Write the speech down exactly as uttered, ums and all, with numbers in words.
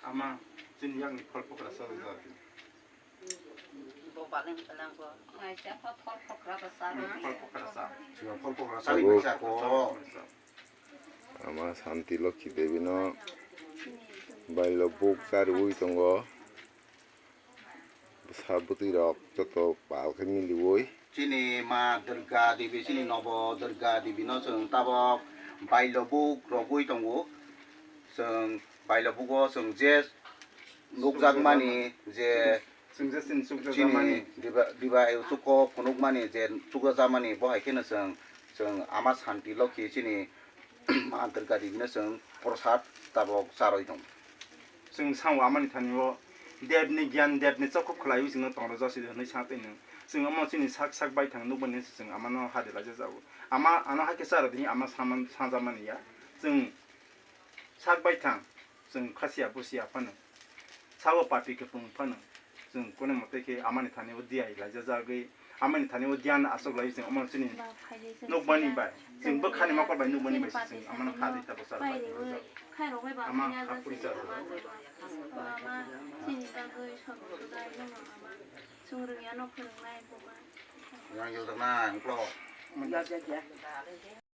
Ama chini yakni phol pokra sa ja. Phol pokra sa. Phol pokra sa. Ama Santi Lokhi Devi no bailo buk chariwi tongo. Bwsa bwtwi rok joto pal khe miliwi. Chini ma Durga Devi, chini nobo Durga Devi no chwng tabok bailo buk rogwi tongo. Chwng bailo bugo chwng je nukjakmani je chwng je chini chukjakmani. Chini diba, diba e chuko phunukmani je chukjakmani bo hai kheno chwng, chwng ama Santi Lokhi chini ma Durga Devi no chwng prasad tabok charwi tongo. Chwng sao amani thani o Debni gyan, Debni chokhop khlaiwi chwngno tongrwjak si de hwnwi sa twi nung. Chwng omo chini sak sak baithang nukmani se chwng amano hadi laijak jago. Ama ano hakhe charwdi ama saman sajakmani ya. Chwng sak baithang, chwng khasiya busiya phano. Sabo papi khe phung phano. Chwng kone mote khe amani thani o diyai laijajagwi, amani thani o diyan aswk lai chwng omo chini nukmani bai. Chwng bwkhani mokol bai nukmani bai se chwng amano ha di ta bwsar bai. Ama ha puri charo. Yang yojakna angklo.